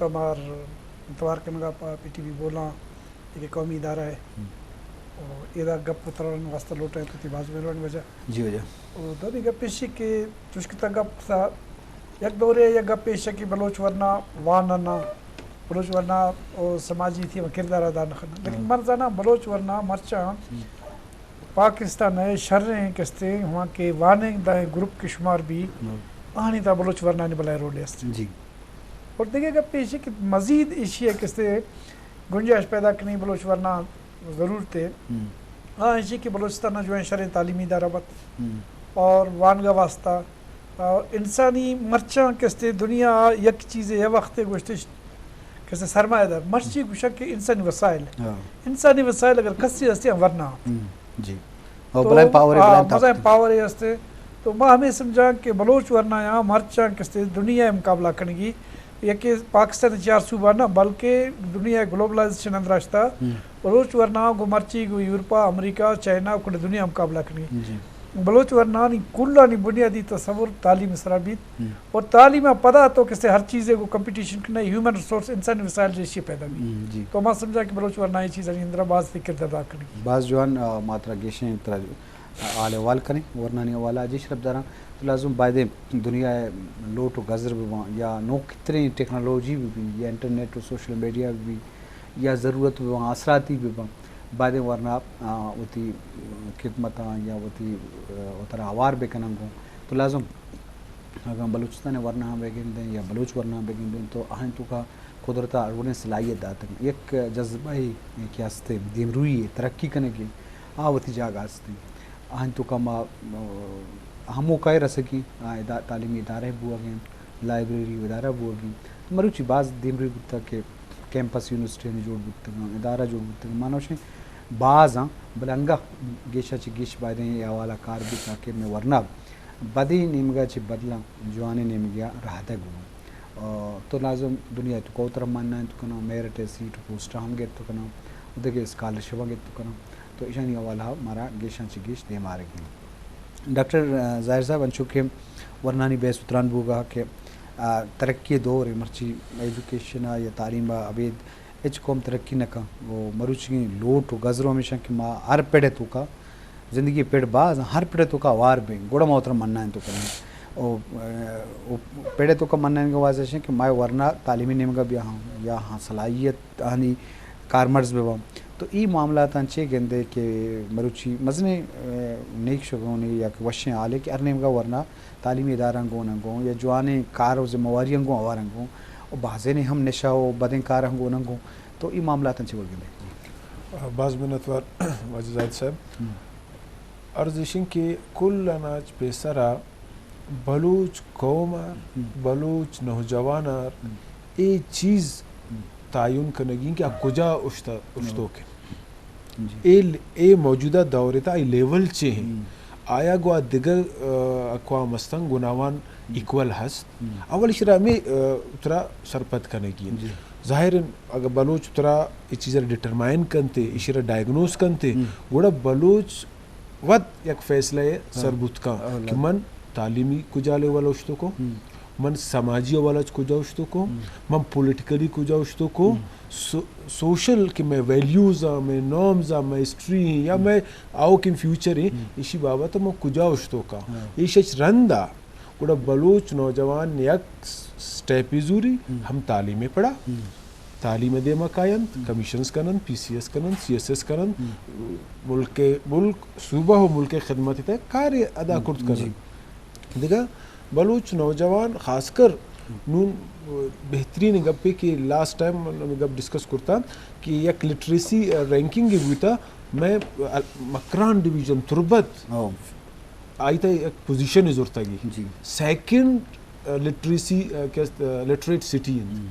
مار انتوار کنگا پہ پی ٹی وی بولان، ایک قومی ادارہ ہے۔ ہم۔ اور ایدا گپ تران واسطہ لوٹا ہے تو تی باز مہربانی وجہ۔ جی وجہ۔ اور دومی گپ ایشی کہ چوشکتا گپ تھا، یک دورے یک گپ ایشی کہ بلوچ ورنا وان نہ، بلوچ ورنا او سماجی تھی کردار ادا نہ کرنا۔ لیکن ہم۔ من زانا بلوچ ورنا مرچاں ہم۔ پاکستان ء شریں کستے ہما کہ وانگ دائیں گروپ کے شمار بھی ہم۔ آنی تا بلوچ ورنانی بلائے رولے است۔ جی۔ اور دگہ گپ ایشی کہ مزید ایشی ء کستے گنجائش پیدا کنی بلوچ ورنا ضرورت ہے۔ ہم۔ ہاں، ایشی کہ بلوچستان ء جو ہیں شریں تعلیمی ادارہ بت ہم۔ اور وانگا واسطہ اور انسانی مرچاں کستے دنیا یک چیزے یا وقت گوشتش کسے سرمایہ دار مرچی گوشاں کہ انسانی وسائل۔ ہاں۔ انسانی وسائل اگر کسی ہستی ہم ورنا۔ ہم، جی۔ اور تو، بلائیں پاور ہے، ہاں، بلائیں بلائیں طاقت ہے۔ پاور ہے ہستے۔ تو ما ہمیں سمجھاں کہ بلوچ ورنا یا مرچاں کستے دنیا ء مقابلہ کنگی، یا کہ پاکستان چار صوبہ نہ بلکہ دنیا گلوبلائزیشن اندر اشتا۔ ہم۔ بلوچ ورنا گو مرچی گو یورپا، امریکہ، چائنا، کل دنیا مقابلہ کنگی۔ جی۔ بلوچ ورنانی کلانی بنیادی تصور تعلیم سرا بیت۔ ہم۔ اور تعلیم ء پدا تو کسے ہر چیزے کو کمپٹیشن کرنا، ہیومن ریسورس، انسانی وسائل جیسی پیدا بیت۔ ہم، جی۔ تو ما سمجھا کہ بلوچ ورنا یہ چیز اندر باز کردار ادا کنگی۔ باز جوان، آ، ما ترا گیشیں ترا حال احوال کنیں، ورنانی حوالہ جی شرف داراں۔ تو لازم بایدیں دنیا ء لوٹ و گزر بباں یا نوکتریں ٹیکنالوجی بہ بی یا انٹرنیٹ و سوشل میڈیا بہ بی یا ضرورت بباں، آسراتی بباں، بایدیں ورنا، آ، وتی خدمتاں یا وتی، آ، وترا ہوار بکنن گوں۔ تو لازم اگاں بلوچستان ء ورناہاں بہ گندیں یا بلوچ ورناہاں بہ گندیں تو آہانی توکا قدرت ء ہر وڑیں صلاحیت داتگ۔ یک جذبہ ء کہ ہستیں دیمروئی ء ترقی کنگ ء آ وتی جاگہ ہستیں۔ آہانی توکا ما، آ، ہموکا ء رسگیں، آ، ادا-، تعلیمی ادارہ بوگ ء انت، لائبریری ادارہ بوگ ء انت۔ مروچی باز دیمروئی بوتگ کہ کیمپس یونیورسٹی آنی جوڑ بوتگ انت، ادارہ جوڑ بوتگ انت۔ ما نوشیں باز آں، بلے انگہ گیشا چہ گیش بایدیں اے حوالہ کار بیت تاکہ مئے ورنا بدیں نیمگا چہ بدلاں جوانیں نیمگا رہادگ بباں۔ آ، تو لازم دنیا تو کوتر ماننا انت کناں، میرٹ ء سیٹ و پوسٹ ہم گپت کناں، و دگہ اسکالرشپ گپت کناں۔ تو ایشانی حوالہ مارا گیشاں چہ گیش دیما آرگی انت۔ ڈاکٹر، آ، ظاہر صاحب، انچو کہ ورنانی بحث و تران بوگا کہ، آ، ترقی دور مرچی ایجوکیشن یا تعلیم ابید ہچ قوم ترقی نہ کن۔ و مروچیگیں لوٹ و گزر ہمیشاں کہ ما ہر پڑ ء توکا، زندگی پڑ باز، ہر پڑ ء توکا ہوار بیں، گڑا ما وترا منائیں تو کنیں۔ او، او پڑ ء توکا منائینگ واضح شیں کہ ما ورنا تعلیمی نیمگا بیا ہاں، یا ہاں صلاحیت آنی کارمرز بباں۔ تو ای معاملاتاں چے گندے کہ مروچی مزنیں، اے، نیک شگونی یا کہ وشیں حالے کہ ہر نیمگا ورنا تعلیمی ادارہاں گون انگوں یا جوانیں کار و ذمہ واریاں گوں ہوار انگوں و بازینے ہم نشہ و بدیں کاراں گون انگوں۔ تو ای معاملاتاں چے وڑ گندے؟ باز منتوار واجہ زاہد صاحب۔ ہم۔ عرض ایشن کہ کل اناج پیسرا بلوچ قوم ء، ہم۔ بلوچ نوجوان ء ہم۔ اے چیز ہم۔ تعین کنگی کہ آ کجا اشتا-، ہم۔ اشتوک انت۔ جی۔ اے ل-، اے موجودہ دور ء تھا اے لیول چے ہیں؟ ہم۔ آیا گوا دگہ، آ، اقوام استن گناوان ہم۔ ایکول ہست؟ ہم۔ اول اشرا ہمیں، آ، ترا سرپد کنگی ہیں۔ جی۔ ظاہر ہیں، اگر بلوچ ترا اے چیز ڈٹرمائن کنتے، اشرا ڈائگنوز کنتے، ہم۔ گڑا بلوچ وت یک فیصلہ ء ہاں۔ سر بوت کن ہاں، کہ من تعلیمی کجا لیول ء اشتو کو، ہم۔ من سماجی حوالہ چ کجا اشتو کو، ہم۔ من پولیٹیکلی کجا اشتو کو، ہم۔ سو-، سوشل کہ مئے ویلیوز آ، مئے نارمز آ، مئے ہسٹری ہیں یا ہم۔ مئے آؤک ان فیوچر ہیں، ہم۔ ایشی بابت من کجا اشتو کا۔ ہاں۔ ایش اچ رند آ، گڑا بلوچ نوجوان یک س-، سٹیپی زوری، ہم۔ ہم تعلیم پڑا۔ ہم۔ تعلیم ء دیما کاینت، ہم۔ کمیشنز کننت، پی سی ایس کننت، سی ایس ایس کننت، ہم۔ ملک، ملک، صوبہ و ملک ء خدمت ء تہ کار ادا ہم، کرت کننت۔ جی۔ دگہ بلوچ نوجوان خاص کر ہم۔ نون بہترین گپے کہ لاسٹ ٹائم ہم گپ ڈسکس کرتا کہ یک لٹریسی رینکنگ بوتا، میں مکران ڈویژن تربت او۔ آئی تا یک پوزیشن زرتگی۔ جی۔ سیکنڈ لٹریسی، لٹریٹ سٹی انت۔ ہم۔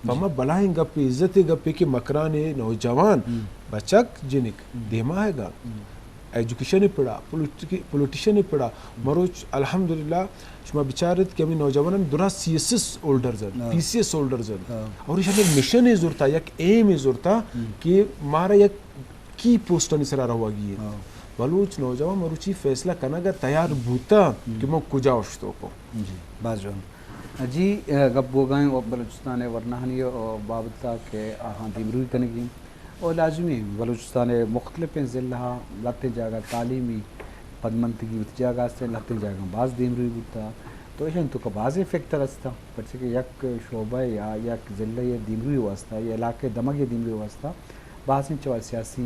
پہ جی۔ ما بلاہیں گپے، عزت ء گپے کہ مکران ء نوجوان ہم۔ بچک جنک ہم۔ دیما آئیگا۔ ہم۔ ایجوکیشن ء پڑا، پولیٹیک-، پولیٹیشن ء پڑا، ہم۔ مروچ الحمدللہ شما بچارت کہ ہمیں نوجوانان درا سی ایس ایس ہولڈرز انت، ہاں۔ پی سی ایس ہولڈرز انت۔ ہاں۔ اور ایشان یک مشن ء زرتا، یک ایم ء زرتا ہم۔ کہ مارا یک کی پوسٹانی سرا روگی انت۔ ہاں۔ بلوچ نوجوان مروچی فیصلہ کنگ ء تیار بوتا ہم۔ کہ من کجا اشتو کو۔ جی، باز جوان۔ جی، گپ بوگائیں بلوچستان ورناہانی بابت کہ آہاں دیمروی کنگی و لازمی بلوچستان مختلف ضلع لہتیں جاگہ تعلیمی پدمنتگی وتی جاگہ است، لہتیں جاگہ باز دیمروی بوتا۔ تو ایشان تو کہ بازیں فیکٹر است، پرچہ کہ یک شعبہ یا یک ضلع دیمروی واسطہ یا علاقے دمگ دیمروی واسطہ بازیں چوار سیاسی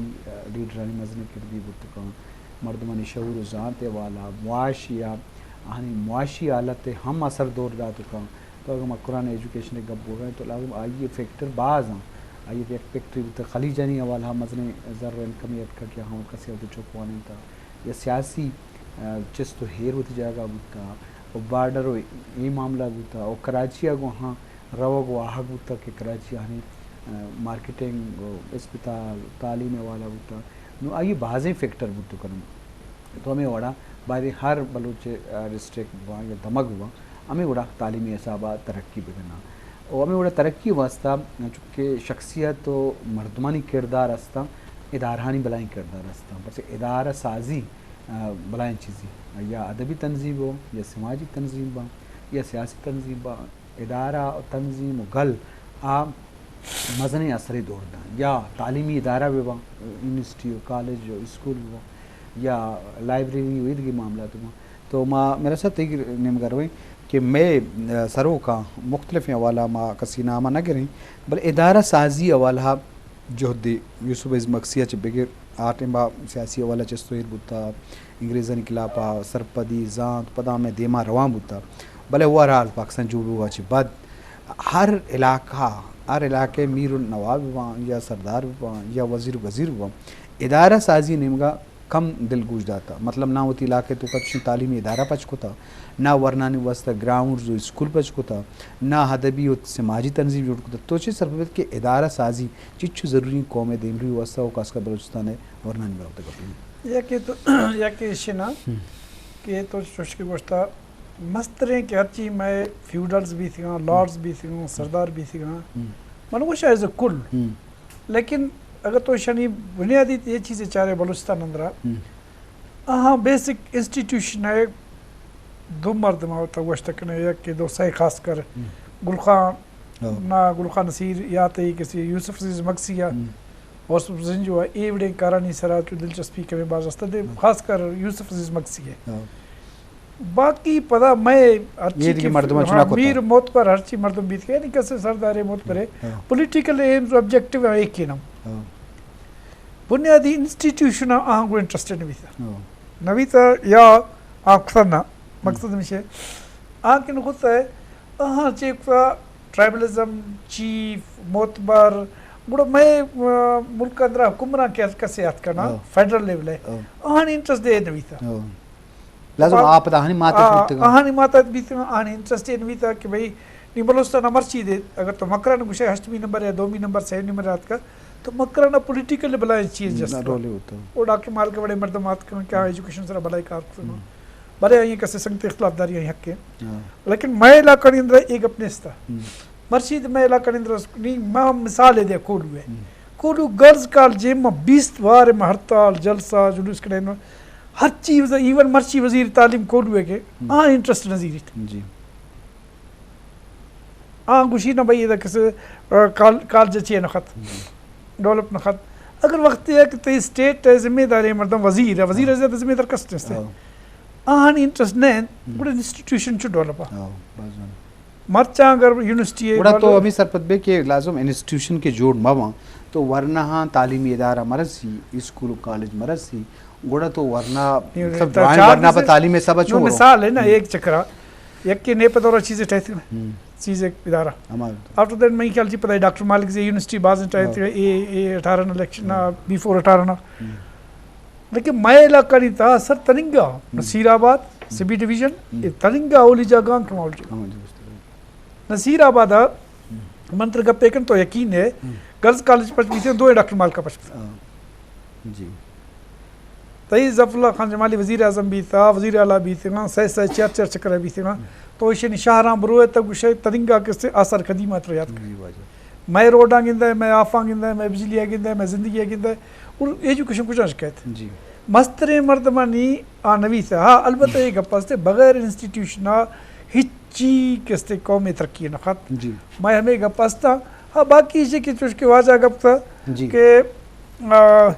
لیڈرانی مزنیں کردی بوت کن، مردمانی شعور و زانت والا، معاشی یا آہانی معاشی حالت ہم اثر دور دات کن۔ تو اگر مکران ایجوکیشن گپ بوگائیں تو لازم آئی فیکٹر باز ہیں۔ آئی یک فیکٹری بوت خلیجانی حوالہ مزنیں زر انکمی اتکا کہ ہم کسی وتی چوک وانینتا یا سیاسی چست و ہیر وتی جاگہ بوتا و بارڈر و اے معاملہ بوتا و کراچی ء گوں ہاں روگ و آہگ بوتا کہ کراچی آہانی مارکیٹنگ و اسپتال تعلیم حوالہ بوتا۔ نو آئی بازیں فیکٹر بوت کنن۔ تو ہمیں وڑا باید ہر بلوچ ڈسٹرکٹ بواں یا دمگ بواں ہمیں وڑا تعلیمی حسابہ ترقی بکناں و ہمیں وڑا ترقی واسطہ چونکہ شخصیت و مردمانی کردار استاں، ادارہانی بلائیں کردار استاں، پرچہ ادارہ سازی بلائیں چیزی یا ادبی تنظیم بو یا سماجی تنظیم با یا سیاسی تنظیم با، ادارہ و تنظیم و گل آ مزنیں اثرے دور داں یا تعلیمی ادارہ بہ باں، یونیورسٹی و کالج و اسکول بہ باں یا لائبریری و ایدگی معاملات بہ باں۔ تو ما میرا ساتھ تئی نیمگا رویں کہ مئے سروکاں مختلف حوالہ ما کسی نامہ نہ گریں، بلے ادارہ سازی حوالہ جہد یوسف عزیز مگسی ء چہ بگر آ ٹائم ء سیاسی حوالہ چست و ایر بوتا، انگریزانی خلاف ء سرپدی زانت پدا ہمے دیما روان بوتا، بلے اوور آل پاکستان جوڑ بوگا چہ بعد ہر علاقہ، ہر علاقے میر و نواب بواں یا سردار بواں یا وزیر و گزیر بواں، ادارہ سازی نیمگا کم دلگوش داتا۔ مطلب نہ وتی علاقے تو کچھ تعلیمی ادارہ پچ کتا، نہ ورنانی واسطہ گراؤنڈز و اسکول پچ کتا، نہ ادبی و سماجی تنظیم جوڑ کتا۔ تو چے سرپد کہ ادارہ سازی چچو ضروری قوم دیمروی واسطہ و خاص کر بلوچستان ورنانی بابت گپ؟ یکے تو یکے شنا کہ تو چوش کہ گوشتا مستریں کہ ہرچی مئے فیوڈلز بیتگاں، لارڈز بیتگاں، سردار بیتگاں، من گوشاں ایز اے کل۔ لیکن اگر تو ایشانی بنیادی یہ چیزیں چارے بلوچستان اندرا، آہاں بیسک انسٹیٹیوشن ہے، دو مردم آتا گوشت کنے، یک کہ دو سئے خاص کر گل خان نا، گل خان نصیر یا تے کسی یوسف عزیز مگسی یا، یوسف زنجو، اے وڑیں کارانی سرا چو دلچسپی کمیں باز است دے، خاص کر یوسف عزیز مگسی ہے۔ باقی پدا مئے ہرچی یہ دیگہ کہ مردم چنا کتا۔ میر معتبر ہرچی مردم بیت کہ یعنی کسے سردارے معتبرے، پولیٹیکل ایمز آبجیکٹیو ایک ہی نم۔ بنیادی انسٹیٹیوشن آہاں گو انٹرسٹڈ نویتا۔ نویتا یا آ کتنا مقصد ہمیشہ آ کہ نخوت ہے، آہاں چے کتا ٹرائبلزم، چیف، معتبر، گڑا مئے ملک اندرا حکمران کہ کسے آت کنا، فیڈرل لیول ہے، آہانی انٹرسٹ دے نویتا۔ لازم آ، آپ دا آہانی ماتت آ، بیتگاں۔ آہانی ماتت بیتگاں، آہانی انٹرسٹ اے نہ بیتا کہ بھئی، نی بلوچستان ء مرچی دے، اگر تو مکران گوشے ہشتمی نمبر یا دومی نمبر، سیمی نمبر آتکا، تو مکران ء پولیٹیکل بلائیں چیز جست۔ رولے ہوتا۔ او ڈاکٹر مالک وڑے مردم آتکاں کہ آ ایجوکیشن سرا بلائی کار کتگاں۔ بلے آئی کسے سنگت اختلاف داری آئی حق ہے۔ لیکن مئے علاقہ نی اندر اے گپ نیستا۔ مرچی مئے علاقہ نی اندر نی ما مثال دے کولو ہے۔ کولو گرلز کالج ما بیست وار ما ہڑتال، جلسہ، جلوس کڑے ہر چیز، ایون مرچی وزیر تعلیم کولو ہے کہ آ انٹرسٹ نہ زیریت۔ جی۔ آ گوشی نہ بھئی ادا کس، آ، کال-، کالج چی نہ خط، ڈیولپ نہ خط۔ اگر وقت ہے کہ تئی اسٹیٹ ہے ذمہ دار ہے مردم وزیر ہے، وزیر ہے زیادہ ذمہ دار کس نہیں۔ آہانی انٹرسٹ نہیں، گڑا انسٹیٹیوشن چو ڈیولپ ہے۔ مرچاں اگر یونیورسٹی ہے گڑا تو ہمیں سرپد بے کہ لازم انسٹیٹیوشن کے جوڑ مہ باں تو ورنہ ہاں تعلیمی ادارہ مرسی، اسکول و کالج مرسی، گڑا تو ورنہ مطلب ڈرائنگ ورنہ پہ تعلیم سبا چون مثال ہے نا، ایک چکرا یک کے نیپ دورا چیزیں ٹھہرتی نا، چیز ایک ادارہ۔ آفٹر دیٹ میں خیال چی پتہ ہے ڈاکٹر مالک زی یونیورسٹی باز ٹھہرتی ہے، اے، اے اٹھارہ نا الیکشن نا، بی فور اٹھارہ نا۔ لیکن مئے علاقہ نی تہا سر تننگا، نصیر آباد، سبی ڈویژن، اے تننگا اولی جاگہ آں کماؤ جی۔ نصیر آباد ء من تر گپے کن تو یقین ہے، گرلز کالج پچ بیتیں، دوئیں ڈاکٹر مالکا پچ بیتیں۔ جی۔ تئی ظفر اللہ خان جمالی وزیر اعظم بیتا، وزیر اعلیٰ بیتگاں، سئے سئے چار چار چکر بیتگاں۔ تو ایشانی شہراں بروئے تہ گوشئے تننگا کسے آثار قدیمہ ترا یاد کن۔ مئے روڈاں گندئے، مئے آفاں گندئے، مئے بجلی ء گندئے، مئے زندگی ء گندئے، اور ایجوکیشن کجا شکایت؟ جی۔ مستریں مردمانی آ نویس ء۔ ہاں، البتہ اے گپ است بغیر انسٹیٹیوشن ء ہچ چی کستے قوم ترقی نہ خط۔ جی۔ مئے ہمیں گپ استا۔ ہاں، باقی ایشی کہ چوش کہ واجہ گپ تھا جی۔ کہ، آ،